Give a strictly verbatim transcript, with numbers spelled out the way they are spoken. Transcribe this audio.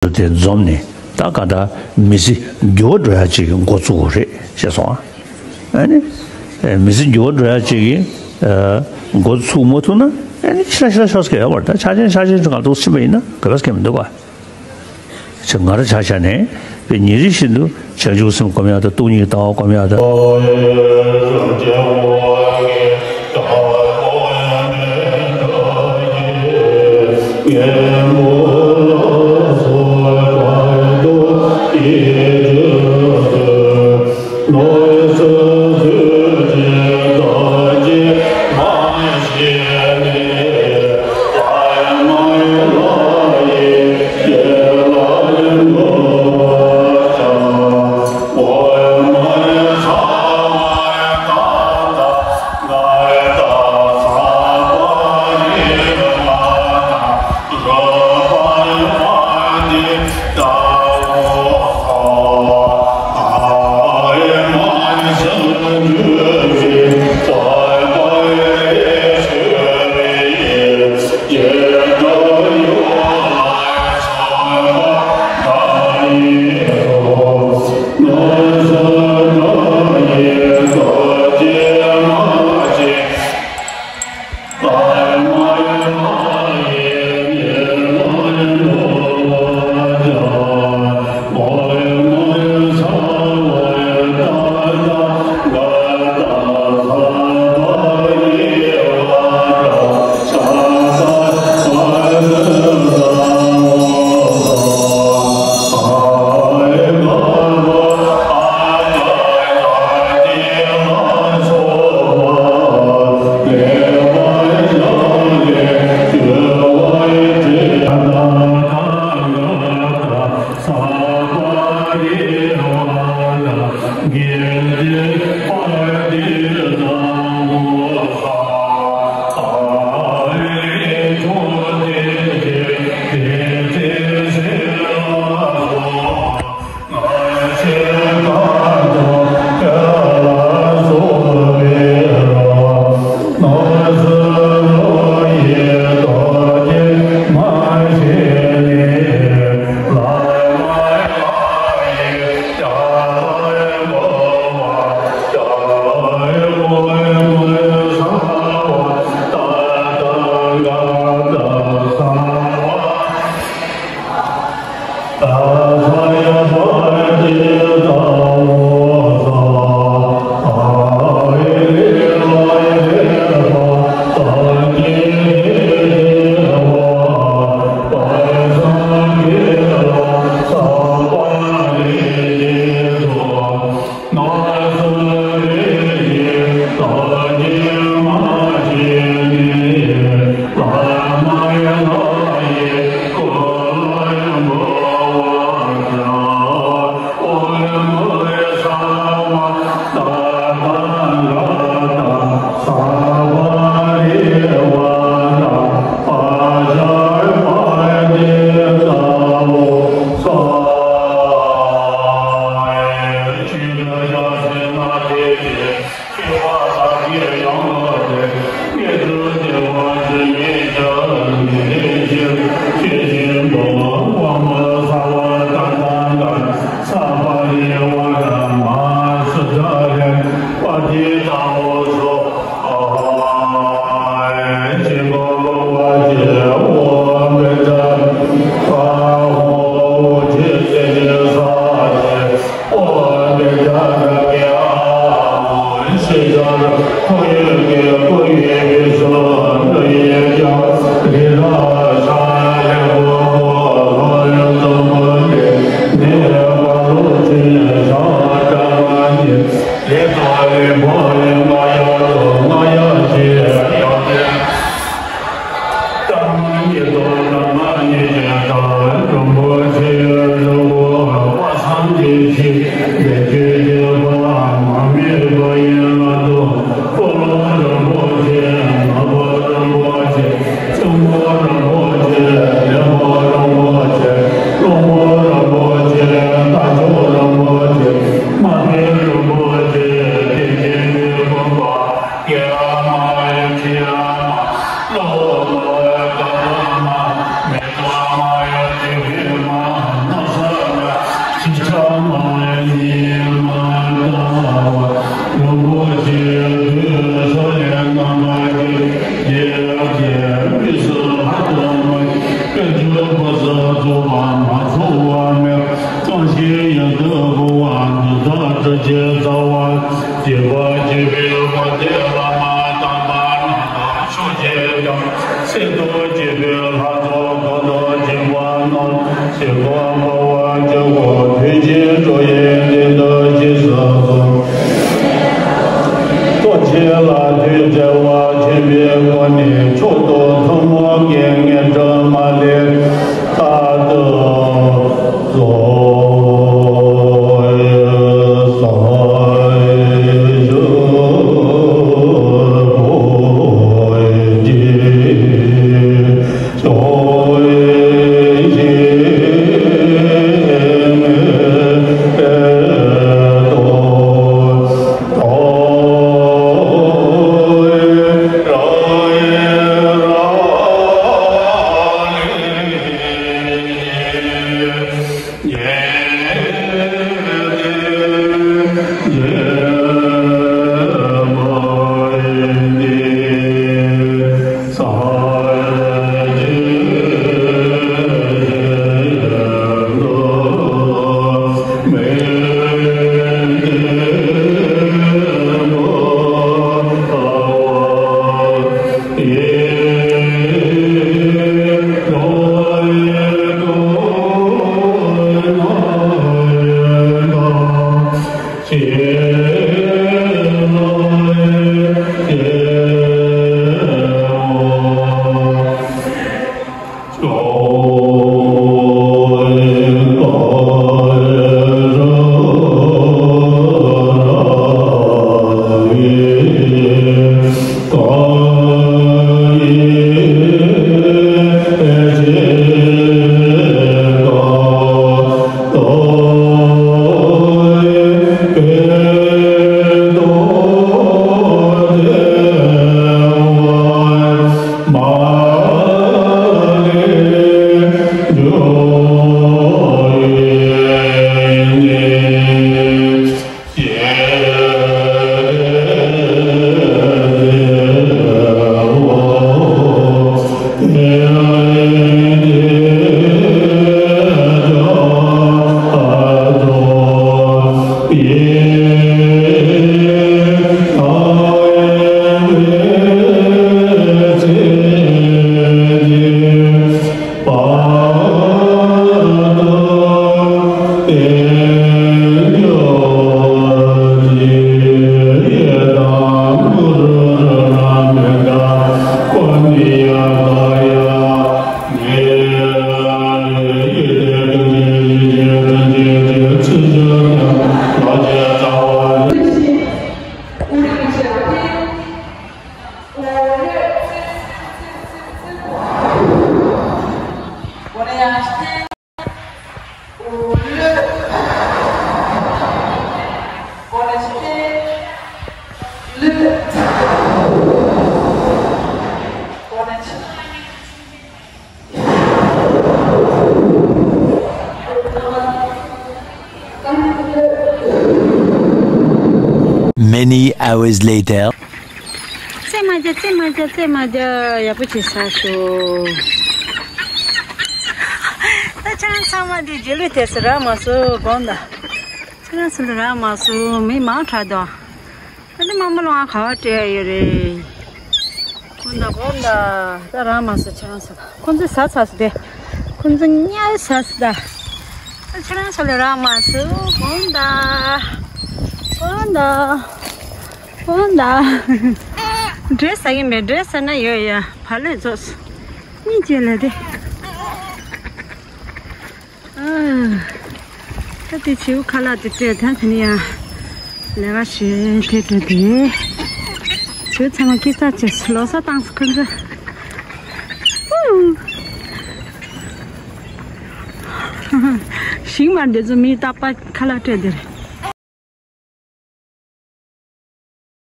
དེ་འཛོམས་ནས་ད་ག་ད་མི་ཚེ་འགྱུར་བ་འགྲོ་ཡ་ཅིག་འགོ་བཙུགས་དགོས་རེད་ཅེས་སོང་ཨ། ཨ་ནི་མི་ཚེ་འགྱུར་བ་འགྲོ་ཡ་ཅིག་གི་འགོ་ཚུགས་མ་ཐུབ་ན་ཨ་ནི་ཤི་ལ་ཤི་ལ་ཤོར་སྐད་ཡོད་པ་རེད། ད་ཆ་ཆེན་ཆ་ཆེན་ཚོ་ང་ཚོ་ཕྱིན་པ་ཡིན་ན་ག་བས་སྐད་མི་འདུག་ག་ཅེས་ང་རང་ཆ་བཞག་ནས་པའི་ཉིན་རེ་བཞིན་དུ་བྱང་ཆུབ་སེམས་སྒོམ་ཡག་དང་སྟོང་ཉིད་ལྟ་བ་སྒོམ་ཡག་དང་། རྩ་བ་བྱེད་པ་བྱེད་པའི་དཔལ་ལྡན་བླ་མ་དམ་པ་རྣམས་དང་ཕྱོགས་བཅས་ཀྱང་སྲིད་དུ་བྱེད་པའི་ལྷ་ཚོགས་བསྐོར་དུ་བྱེད་པ་རྣམས་ཞིང་ཁམས་དཔའ་བ་ཆོས་འཁོར་དུས་ཀྱི་འགྲོ་ཡི་མདུན་དུ་ཞིག་གསོ་གསུམ། ཐུགས་རྗེ་ལ་ཐུགས་བརྩེ་བ་ཆེན་པོའི་སྒོ་ནས་མཆོག་ཏུ་ཐུན་མོང་གི་དངོས་གྲུབ་མ་ལུས་རྟག་ཏུ་སྩོལ། Many hours later. རྩེད་མ་རྒྱག་རྩེད་མ་རྒྱག་རྩེད་མ་རྒྱག་ཡག་པོ་བྱས་ས་ཤོག་ད་ཁྱེད་རང་ཚང་མ་འདི་རྗེས་ལུས་དེ་སུ་རག་མ་སོང་དགོངས་དག་ཁྱེད་རང་ཚོ་ལ་རག་མ་སོང་མི་མང་དྲགས་འདུག་ད་ནི་མ་མོ་ལོ་ང་ག་བ་སྤྲད་ཡོད་རེད། དགོངས་དག་དགོངས་དག་ད་རག་མ་སོང་ཁྱེད་རང་ཚོ་ལ། ཁོང་ཚོས་ཟ་ཚར་སོང་དེ། ཁོང་ཚོ་དམྱལ་བ་ཟ་སོང་ད། ད་ཁྱེད་རང་ཚོ་ལ་རག་མ་སོང་དགོངས་དག་དགོངས་དག་དགོངས་དག་འབྲས་ཟ་གི་མེད། འབྲས་ཟ་ན་ཡོད་ཡ། བག་ལེབ་རྫོགས་སོང་། གཉིད་སྐྱེ་ལ་དེ། ཨ། ད་དེ་བྱིའུ་ཁ་ལག་དེ་སྤྲད་ད་དེ་ནི་ཡང་ལས་ཀ་བྱེད་དེ་འགྲོ་དེ། བྱིའུ་ཚང་མ་སྐྱིད་ཚ་བྱས་ལོ་གསར་བཏང་སོང་ཁོ་ཚོ། ཧུ། ཞིང་མ་འདི་ཚོ་མི་རྟག་པར་ཁ་ལག་སྤྲད་དེ་རེད།